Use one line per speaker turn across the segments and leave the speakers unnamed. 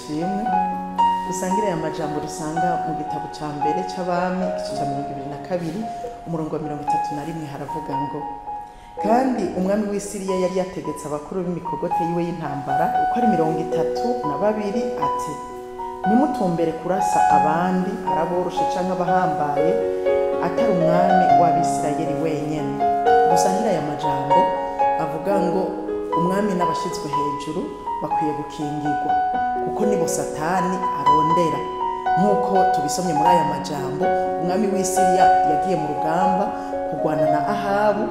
Ashimwe. Dusangire aya majambo dusanga mu gitabo ca mbere c'Abami, igice ca 22, umurongo wa 31, haravuga ngo: kandi umwami w'i Siriya yari yategetse abakuru b'imikogote yiwe y'intambara uko ari 32 ati: nimutumbere kurasa abandi, araboroshe canke abahambaye, atari umwami w'Abisirayeli wenyene. Dusangire aya majambo avuga ngo umwami n'abashizwe hejuru bakwiye gukingirwa, kuko nibo Satani arondera. Nk'uko tubisomye muri aya majambo, umwami w'i Siriya yagiye mu rugamba kurwana na Ahabu,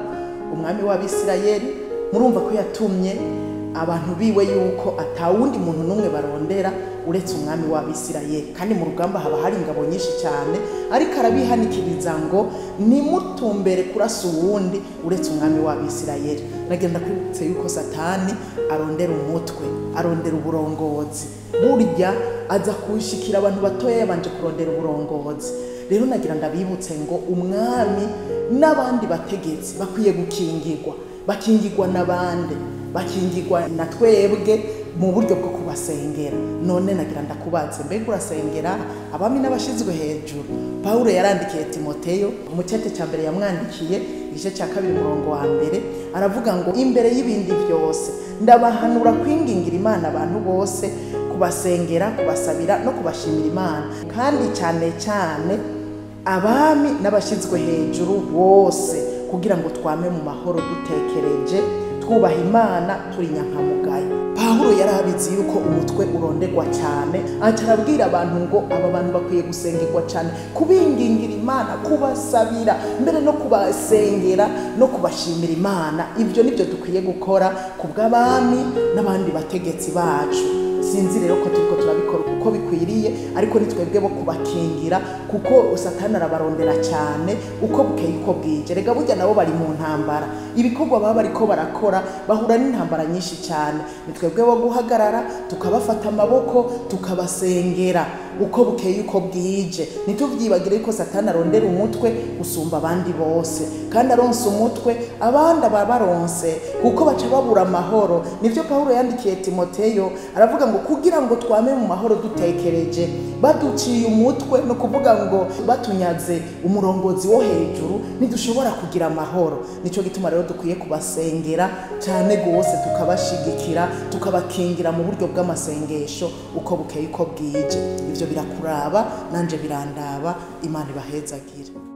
umwami w'Abisirayeli. Murumva ko yatumye abantu biwe yuko atawundi muntu n'umwe barondera uretse umwami w'Abisirayeli, kandi mu rugamba haba hari ingabo nyinshi cyane, ariko arabihanikiriza ngo nimutumbere kurasa uwundi uretse umwami w'Abisirayeli. Nagenda kwibutse yuko Satani arondera umutwe, arondera uburongozi. Burya aza kushikira abantu batoya yabanje kurondera uburongozi. Rero nagira ndabibutse ngo umwami n'abandi bategetsi bakwiye gukingirwa, bakingirwa n'abandi, bakingirwa na twebwe mu buryo bwo kubasengera. None nagira ndakubaze, mbega urasengera abami n'abashizwe hejuru? Paulo yarandikiye Timoteyo mu cete cya mbere yamwandikiye, igice cya 2 umurongo wa 1, aravuga ngo imbere y'ibindi byose ndabahanura kwingingira Imana abantu bose, kubasengera, kubasabira no kubashimira Imana, kandi cyane cyane abami n'abashizwe hejuru bose, kugira ngo twame mu mahoro dutekereje, twubaha Imana, turi nyankamugayo. Pawulo yarabizi yuko umutwe uronderwa cyane, acarabwira abantu ngo aba bantu bakwiye gusengerwa cyane, kubingingira Imana, kubasabira, mbere no kubasengera no kubashimira Imana. Ibyo nibyo dukwiye gukora ku bw'abami n'abandi bategetsi bacu. Sinzi rero ko turiko turabikora uko bikwiriye, ariko ni twebwe bo kubakingira, kuko Satani arabarondera cyane uko bukeye uko bwije. Rega burya nabo bari mu ntambara, ibikorwa baba bariko barakora bahura n'intambara nyinshi cyane. Ni twebwe bo guhagarara tukabafata amaboko tukabasengera uko bukeye uko bwije. Ntituvyibagire yuko Satani arondera umutwe gusumba abandi bose, kandi aronse umutwe abandi aba baronse, kuko baca babura amahoro. Nivyo Paulo yandikiye Timoteyo, aravuga ngo kugira ngo twame mu mahoro dutekereje. Baduciye umutwe no kuvuga ngo batunyaze umurongozi wo hejuru, ntidushobora kugira amahoro. Nico gituma rero dukwiye kubasengera cyane gose, tukabashigikira, tukabakingira mu buryo bw'amasengesho uko bukeye uko bwije. Ivyo birakuraba nanje birandaba. Imana ibahezagire.